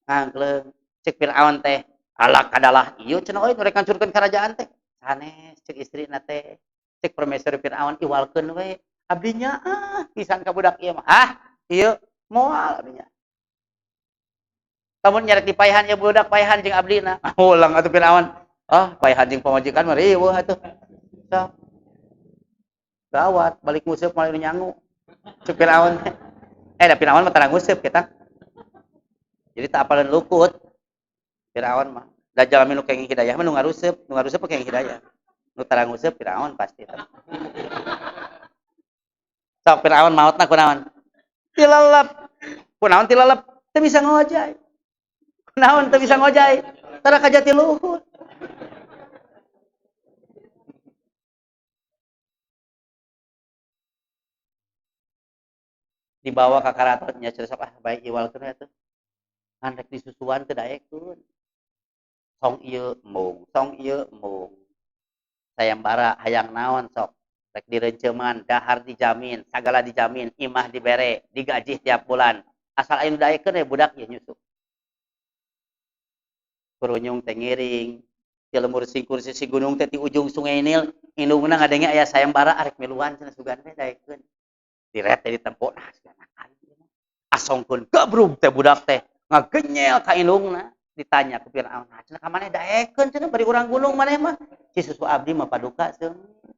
Ngangkleung cek Fir'aun teh, alak adalah ieu cenah euy nu rek ngancurkeun karajaan teh. Sanes cek istrina teh. Cek permaisuri Fir'aun iwalkeun we. Abdinya ah pisan ka budak ieu mah. Ah, ieu moal abdinya. Lamun nyarek dipaehan ya budak paehan jeung abdina. Ulang atuh Fir'aun. Ah, paehan jeung pamajikan mah riweuh atuh. Sok. Gawat, balik nguseup malah nyangu. Cek Fir'aun. Da Fir'aun mah tara nguseup kita. Jadi tak apaleun lukut. Fir'aun mah. Da jalmi nu kenging hidayah mah nu ngaruseup kenging hidayah. Nu tara nguseup Fir'aun pasti. Sok Fir'aun maotna kunaon? Tilalep. Kunaon tilalep? Teu bisa ngojay. Kunaon teu bisa ngojay? Tara ka jati luhur. Dibawa ka karatonnya cenah sok ah baik iwalkeun we atuh. Ngan rek disusuan teu daekeun. Song ieu embung, song ieu embung. Sayembara hayang naon sok. Rek direnceuman, dahar dijamin, sagala dijamin, imah dibere, digaji tiap bulan. Asal aya nu daekeun we budak ieu nyusu. Kurunyung teh ngiring, ti lembur singkur sisi gunung teh ti ujung Sungai Nil, indungna ngadenge aya sayembara arek miluan cenah sugan teh daekeun. Diret teh ditempo, nah sugan aing. Asongkeun gabrug teh budak teh ngagenyel ka indungna. Ditanya ku Fir'aun, nah cenah ka maneh daekeun cenah bari urang gunung maneh mah. Ci susu abdi mah paduka seungit.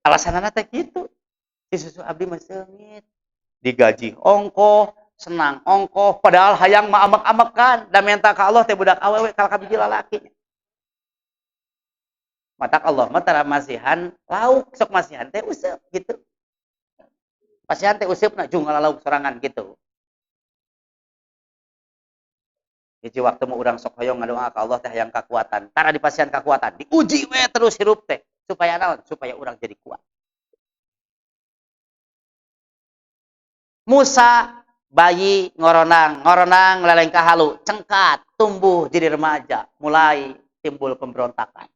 Alasanana teh kitu. Ci susu abdi mah seungit. Digaji ongkoh, senang ongkoh, padahal hayang mah amek-amekan, da menta ka Allah teh budak awewe kalah ka biji lalaki. Matak Allah mah tara masihan lauk, sok masihan teh useup gitu. Pasihan teh useupna jung ngala lauk sorangan gitu. Hiji waktu mah urang sok hoyong ngadoa ka Allah teh hayang kakuatan. Tara dipasihan kakuatan, diuji we terus hirup teh supaya naon? Supaya urang jadi kuat. Musa bayi ngoronang, ngoronang lelengkah halu, cengkat, tumbuh jadi remaja, mulai timbul pemberontakan.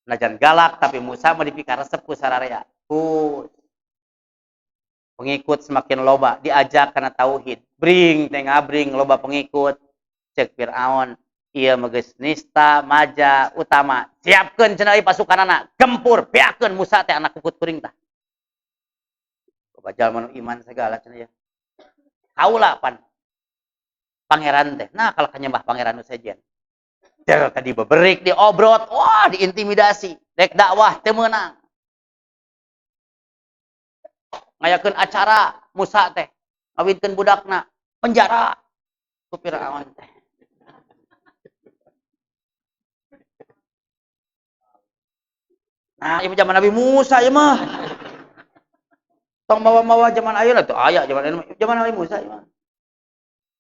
Najan galak tapi Musa mah dipikaresep ku sararea. Pengikut semakin loba, diajak karena tauhid. Bring teh ngabring loba pengikut. Cek Fir'aun, ieu mah geus nista maja utama. Siapkeun cenah ieu pasukanana, gempur, beakeun Musa teh anak kukut kuring tah. Loba jalma nu iman segala cenah ya. Kaula pan pangeran teh. Nah, kalau kanyembah pangeran nu sejen. Der tadi beberik, diobrot, wah diintimidasi, rek dakwah teu meunang. Ngayakeun acara Musa teh ngawinkeun budakna penjara ku Fir'aun teh. Nah, ieu zaman Nabi Musa ieu mah. Tong mawa-mawa zaman ayeuna tuh aya zaman ayeuna, zaman Nabi Musa ieu mah.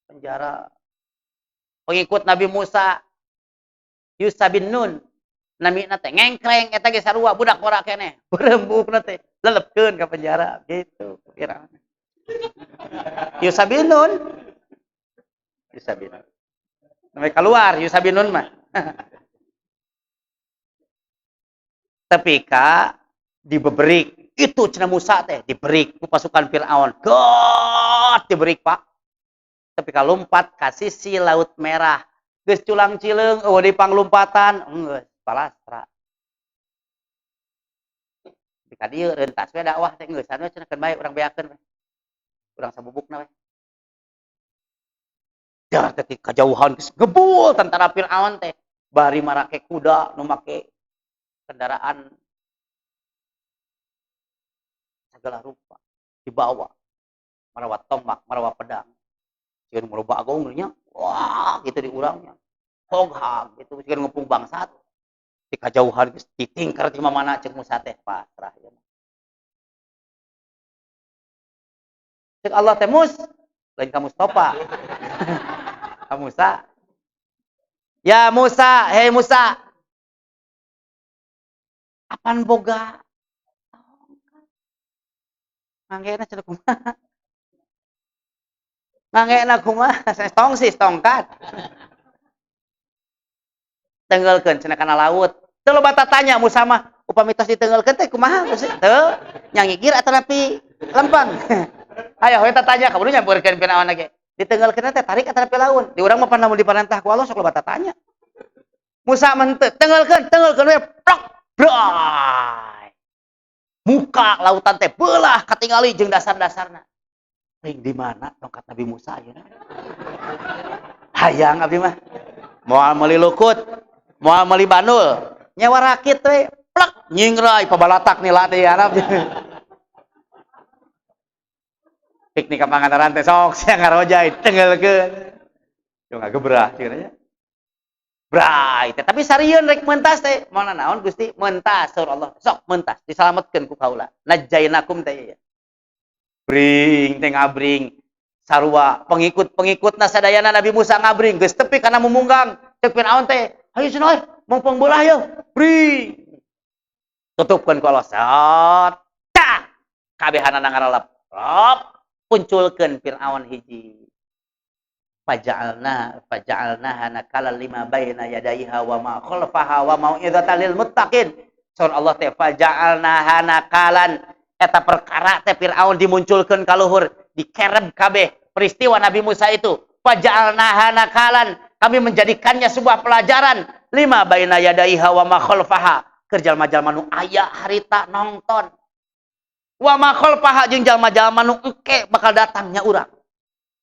Penjara. Pengikut Nabi Musa Yusa bin Nun namina teh ngengkreng eta ge sarua budak ora keneh. Berembukna teh lelepkeun ka penjara gitu Fir'aun. Yusa bin Nun. Yusa bin Nun. Sampai keluar Yusa bin Nun mah. Tapi ka dibeberik itu cenah Musa teh diberik ku pasukan Fir'aun. God diberik Pak. Tapi ka lompat ka sisi Laut Merah. Geus culang cileung eueuh di panglumpatan geus palastra. Di ka dieu rentas we dakwah teh geus anu cenah keun bae urang beakeun we. Urang sabubukna we. Dar teh kajauhan geus ngebul tentara Fir'aun teh bari marake kuda nu make kendaraan segala rupa dibawa marawa tombak marawa pedang sieun loba agung nya wah gitu di urangnya hoghag gitu sieun ngepung bangsat di kajauhan geus ditingker ti mamana ceuk Musa teh pasrah ya. Cek Allah teh Mus, lain ka Mustafa. Ka Musa. Ya Musa, hei Musa. Apan boga? Mangkena cenah kumaha? Mangkena kumaha? Tong sih tongkat. Tenggelkeun cenah kana laut. Teu loba tatanya Musa mah, upami tos ditenggelkeun teh kumaha? Teu nyangigir atanapi lempang. Ayo we tatanya kaburu nyampeurkeun Firaun ge. Ditenggelkeun teh tarik atanapi laun. Di urang mah pan lamun diparentah ku Allah sok loba tatanya. Musa mah henteu, tenggelkeun, tenggelkeun we plok. Bray. Muka lautan teh beulah katingali jeung dasar-dasarna. Ring di mana tongkat Nabi Musa ayeuna? Hayang abdi mah. Moal meuli lukut, moal meuli bandul, nyewa rakit we, plek nyingrai pabalatak nila teh Arab. Piknik ka Pangandaran teh sok sia ngarojai tenggelkeun. Yo ngagebrah cenah nya. Bray, tapi sarieun rek mentas teh, moal naon Gusti mentas saur Allah. Sok mentas disalametkeun ku kaula. Najainakum teh ya. Bring teh ngabring sarua pengikut-pengikutna sadayana Nabi Musa ngabring geus tepi kana mumunggang. Cek Firaun teh, hayu cenah euy, mumpung beulah yeuh. Bring. Tutupkeun ku Allah. Sat. Tah. Kabehanana ngarelep. Rop. Punculkeun Firaun hiji. Faja'alna faja'alnaha nakala lima baina yadaiha wa ma khalfaha wa mau'izatan lil muttaqin. Saur Allah teh faja'alnaha nakalan, eta perkara teh Firaun dimunculkeun ka luhur, dikereb kabeh peristiwa Nabi Musa itu. Faja'alnaha nakalan, kami menjadikannya sebuah pelajaran lima baina yadaiha wa ma khalfaha, keur jalma-jalma nu aya harita nongton. Wa ma khalfaha jeung jalma-jalma nu engke bakal datangnya urang.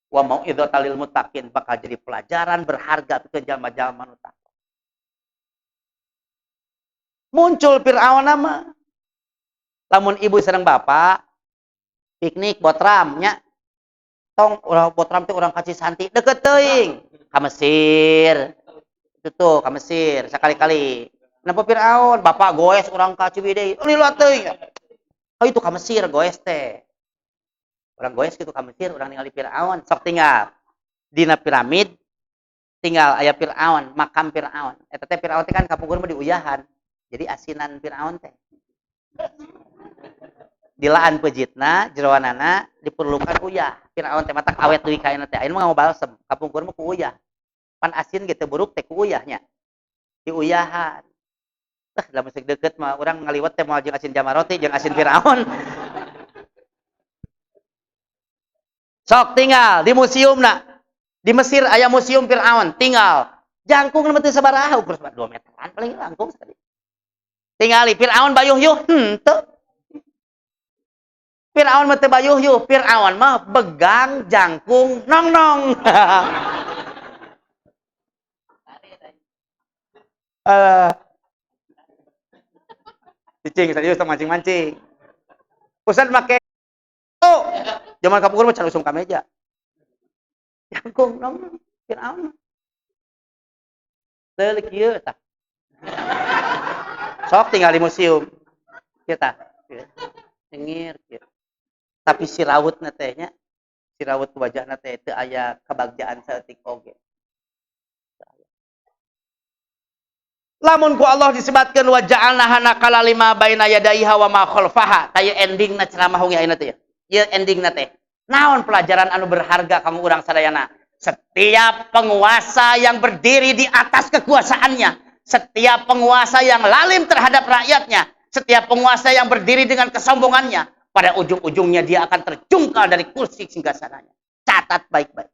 Wa mau'izatan lil muttaqin, bakal jadi pelajaran berharga pikeun jalma-jalma nu takwa. Muncul Firaun mah. Lamun ibu sareng bapak piknik botram nya. Tong urang botram teh urang ka Cisanti deket teuing ka Mesir. Itu tuh ka Mesir sakali-kali. Napa Firaun bapak goes urang ka Ciwidey. Lila teuing. Oh itu ka Mesir goes teh. Orang goes gitu ka Mesir, orang ningali Firaun, sok tinggal dina piramid, tinggal aya Firaun, makam Firaun. Eta teh Firaun teh kan kapungkur mah diuyahan. Jadi asinan Firaun teh. Dilaan pejitna, jeroanana diperlukan uyah. Firaun teh matak awet deui ka ayeuna teh. Ayeuna mah balsem, kapungkur mah ku uyah. Pan asin ge teu buruk teh ku uyahnya. Diuyahan. Tah lamun sing deukeut mah urang ngaliwet teh moal jeung asin jamaroti jeung asin Firaun. Sok tinggal di museumna. Di Mesir aya museum Firaun, tinggal. Jangkung mah teu sabaraha ukur 2 meteran paling langkung sekali. Tingali Firaun bayuh-yuh henteu. Firaun mah teu bayuh-yuh, Firaun mah begang jangkung nong-nong. Cicing serius tong mancing-mancing. Ustaz make oh, zaman kapungkur mah can usum ka meja. Jangkung nong Firaun. Teu kieu tah. Sok tinggal di museum. Kieu tah. Cengir kieu. Tapi sirawutna teh nya, sirawut wajahna teh teu aya kabagjaan saeutik oge. Lamun ku Allah disebatkeun wa ja'alnaha nakala lima baina yadaiha wa ma khalfaha, tah ieu endingna ceramah hungi ayeuna teh. Ieu endingna teh. Naon pelajaran anu berharga kamu urang sadayana? Setiap penguasa yang berdiri di atas kekuasaannya, setiap penguasa yang lalim terhadap rakyatnya, setiap penguasa yang berdiri dengan kesombongannya, pada ujung-ujungnya dia akan terjungkal dari kursi singgasananya. Catat baik-baik.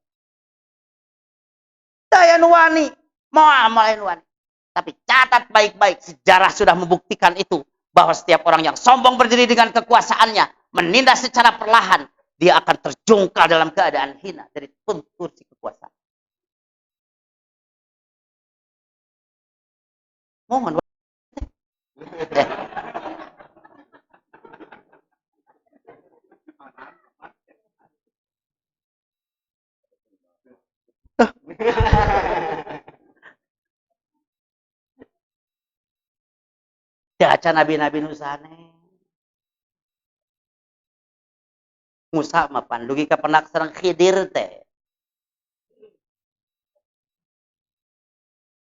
Daya nuwani, moal moal nuwani. Tapi catat baik-baik, sejarah sudah membuktikan itu, bahwa setiap orang yang sombong berdiri dengan kekuasaannya, menindas secara perlahan, dia akan terjungkal dalam keadaan hina dari kursi kekuasaan. Mohon. Caca nabi-nabi nusane. Musa mah pan dugi ka pendak sareng Khidir teh.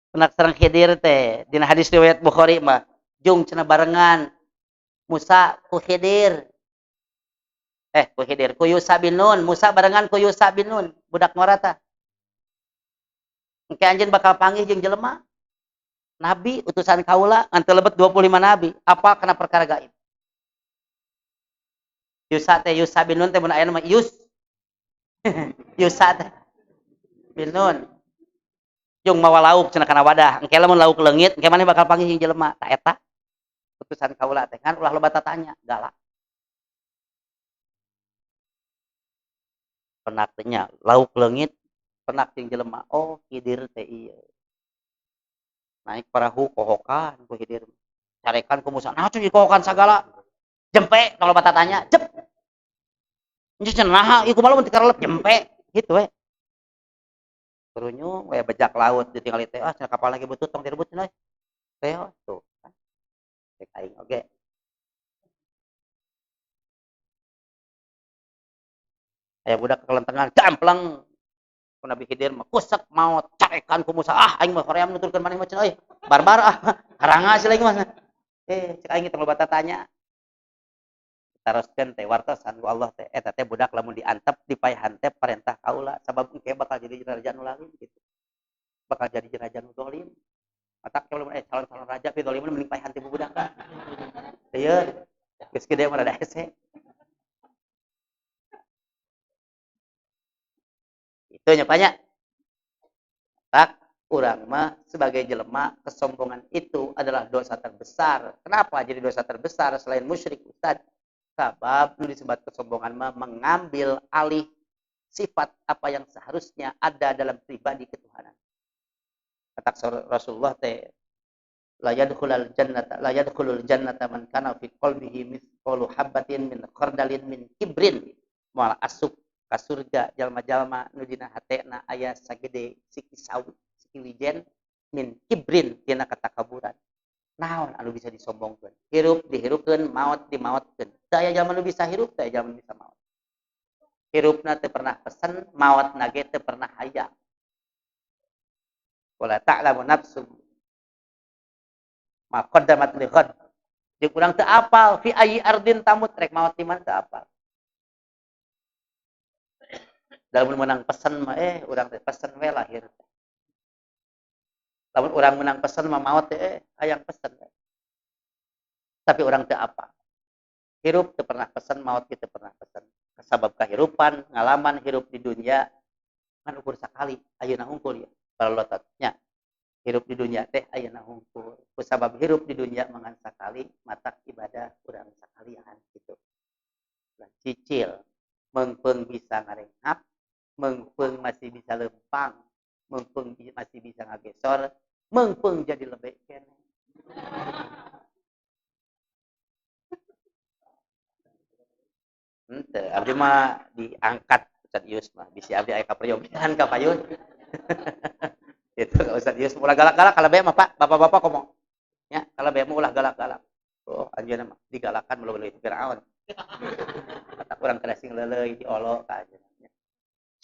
Pendak sareng Khidir teh dina hadis riwayat Bukhari mah jung cenah barengan Musa ku Khidir. Ku Khidir, ku Yusa bin Nun, Musa barengan ku Yusa bin Nun, budak ngora tah. Engke anjeun bakal panggih jeung jelema. Nabi utusan kaula ngan teu lebet 25 nabi, apa kana perkara gaib. Yusa teh Yusa bin Nun teh mun aya mah Yus. Yusa teh bin Nun. Jung mawa lauk cenah kana wadah. Engke lamun lauk leungit, engke maneh bakal panggih jeung jelema. Ta eta utusan kaula teh kan ulah loba tatanya, galak. Penak teh nya lauk leungit, penak jeung jelema. Oh, Khidir teh ieu. Naik parahu kohokan ku Khidir. Carekan ku Musa. Nah, cuy kohokan sagala. Jempe kalau bata tanya, jep. Ini cenah naha, ieu kumaha lamun tikarelep jempe gitu we. Turunyung we bejak laut ditinggali teh, ah cenah kapal lagi butut tong direbut cenah. Teh tuh. Cek aing oge. Aya budak kelentengan, gamplang. Ku Nabi Khidir mah kusek maot, carekan ku Musa, ah aing mah hoream nuturkeun maneh mah cenah euy. Barbar ah, haranga sih lagi mah. Cek aing tong loba tatanya. Taroskeun teh wartosan ku Allah teh eta teh budak lamun diantep dipaehan teh perintah kaula sabab engke bakal jadi raja nu lalim gitu. Bakal jadi raja nu zalim. Matak lamun calon-calon raja pi zalim mending paehan teh budak ka. Teuyeun geus gede mah rada hese. Itu nya banyak. Tak urang mah sebagai jelema kesombongan itu adalah dosa terbesar. Kenapa jadi dosa terbesar selain musyrik Ustaz? Sabab nu disebut kesombongan mah mengambil alih sifat apa yang seharusnya ada dalam pribadi ketuhanan. Kata Rasulullah teh la yadkhulul jannata la yadkhulul jannata man kana fi qalbihi mithqalu habatin min khardalin min kibrin. Moal asup ka surga jalma-jalma nu dina hatena aya sagede siki sawi, siki wijen min kibrin dina katakaburan. Naon anu bisa disombongkeun? Hirup dihirupkeun, maot dimaotkeun. Teu aya jalma nu bisa hirup, teu aya jalma nu bisa maot. Hirupna teu pernah pesen, maotna ge teu pernah hayang. Wala ta'lamu nafsum ma qaddamat li ghad. Jeung urang teu apal fi ayyi ardin tamut, rek maot di mana teu apal. Lamun menang pesen mah urang teh pesen we lahir. Lamun urang menang pesen mah maot teh hayang pesen we. Tapi urang teu apa. Hirup teu pernah pesen, maot ge teu pernah pesen. Sabab kahirupan, ngalaman hirup di dunia kan ukur sakali ayeuna hungkul ya paralototnya. Hirup di dunia teh ayeuna hungkul. Kusabab hirup di dunia mangan sakali, matak ibadah urang sakalian gitu. Lah cicil meungpeung bisa ngarenghap, meungpeung masih bisa lempang, meungpeung masih bisa ngagesor, meungpeung jadi lebek keneh. Henteu, abdi mah diangkat Ustaz Yus mah, bisi abdi aya kaperyogian ka payun. Itu ka Ustaz Yus ulah galak-galak kalau bae mah Pak, bapak-bapak komo. Nya, kalau bae mah ulah galak-galak. Oh, anjeunna mah digalakan melalui Firaun. Kata urang kada sing leuleuy diolok ka anjeunna.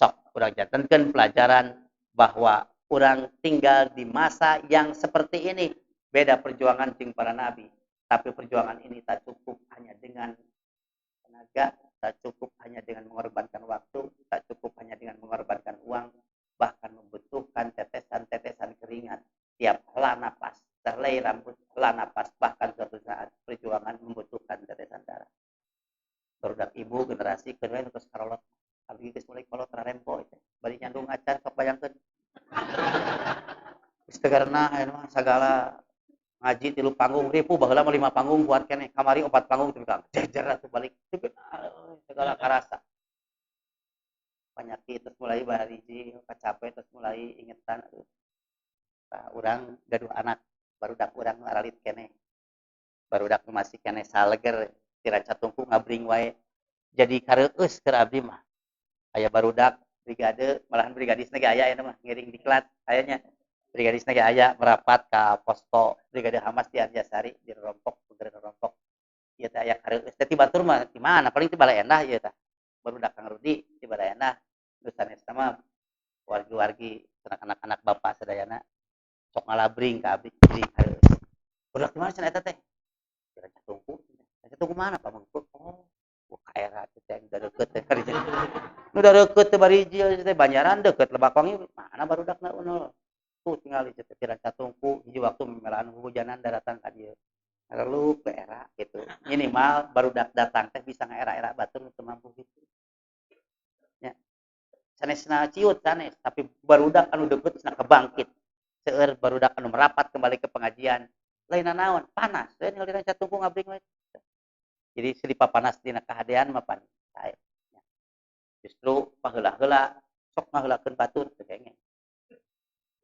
Sok urang jantenkeun pelajaran bahwa urang tinggal di masa yang seperti ini. Beda perjuangan jeung para nabi, tapi perjuangan ini tak cukup hanya dengan tenaga, tak cukup hanya dengan mengorbankan waktu, tak cukup hanya dengan mengorbankan uang, bahkan membutuhkan tetesan-tetesan keringat tiap hela napas, terlei rambut, hela napas, bahkan suatu saat perjuangan membutuhkan tetesan darah. Barudak ibu generasi kedua terus karolot, abdi geus mulai kolot rarempo itu, bari nyandung acan sok bayangkeun. Geus teu karena aya mah sagala ngaji 3 panggung ribu baheula mah 5 panggung kuat keneh kamari 4 panggung teu ka jejer atuh balik segala karasa penyakit terus mulai bariji kacape terus mulai ingetan aduh tah urang gaduh anak barudak urang aralit keneh barudak masih keneh saleger tiraca tungku ngabring wae jadi kareueus keur abdi mah aya barudak brigade malahan brigadisna ge aya ayeuna mah ngiring diklat aya nya brigadisna ge aya merapat ka posko brigade Hamas di Arjasari di Rompok, Brigade Rompok. Ieu teh aya kareueus teh ti batur mah di mana paling ti Bale Endah ieu teh. Barudak Kang Rudi di Barayana nu sanesna mah wargi-wargi, anak-anak bapak sadayana sok ngalabring ka abdi. Jadi barudak di mana cenah eta teh? Di Rancatungku. Rancatungku mana, Pak Mengkut? Oh, wah, ka era teh udah deket teh, nu udah deket teh barijil teh Banjaran deket Lebakwangi, mana barudakna unul tuh tinggal di teh Rancatungku. Hiji waktu memelaan hujanan daratan ka dieu, lalu ke era gitu. Minimal barudak datang teh bisa ngaera-era batur teu mampu gitu nya. Sanesna ciut sanes, tapi barudak anu deket cenah kebangkit. Seueur barudak anu merapat kembali ke pengajian, lain naon, panas we ningali Rancatungku ngabring we. Jadi silipa panas dina kahadean mah pan sae. Justru paheula-heula sok ngaheulakeun batur teu kenging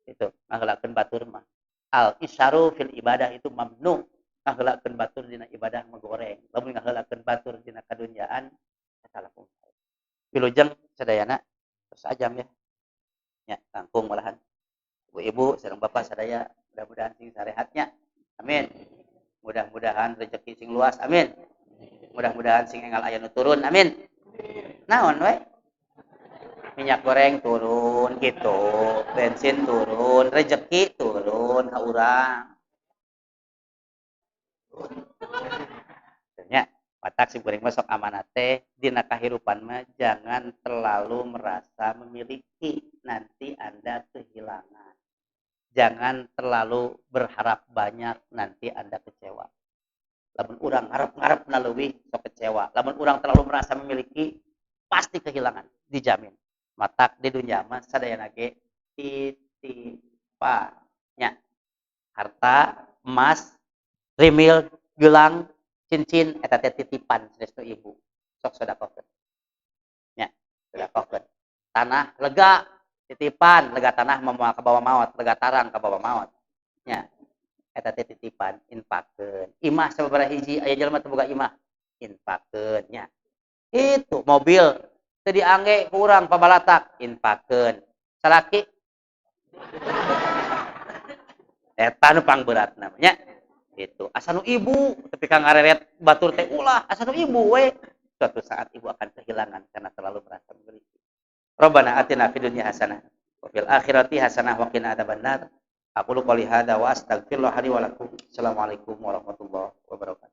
itu. Ngaheulakeun batur mah, al isyaru fil ibadah itu mamnu. Ngaheulakeun batur dina ibadah mah goreng, lamun ngaheulakeun batur dina kadunyaan eta langkung sae. Wilujeng sadayana, terus ajam ya nya, langkung malahan. Ibu-ibu sareng bapak sadaya mudah-mudahan sing sarehatnya, amin. Mudah-mudahan rezeki sing luas, amin. Mudah-mudahan sing enggal aya nu turun, amin. Naon we, minyak goreng turun gitu, bensin turun, rezeki turun ka urang nya. Matak si kuring masuk amanat teh, dina kahirupan mah jangan terlalu merasa memiliki, nanti Anda kehilangan. Jangan terlalu berharap banyak, nanti Anda kecewa. Lamun urang ngarep-ngarep na leuwih, sok kecewa. Lamun urang terlalu merasa memiliki, pasti kehilangan, dijamin. Matak di dunia mah sadayana ge titipan nya. Harta, emas, rimil, gelang, cincin eta teh titipan sanes nu ibu. Sok sedekahkeun nya, sedekahkeun. Tanah lega titipan, lega tanah mah kabawa maot, lega tarang kabawa maot nya. Eta teh titipan, infakkeun. Imah sababaraha hiji, aya jelema teu boga imah, infakkeun nya. Itu mobil teu diangge ku urang pabalatak, infakkeun. Salaki eta nu pangberatna nya. Itu asa nu ibu tapi ka ngareret batur teh ulah, asa nu ibu we. Suatu saat ibu akan kehilangan karena terlalu merasa memiliki. Rabbana atina fid dunya hasanah wa fil akhirati hasanah wa qina adzabannar. Aqulu qouli hadza wa astaghfirullah li wa lakum. Assalamualaikum warahmatullahi wabarakatuh.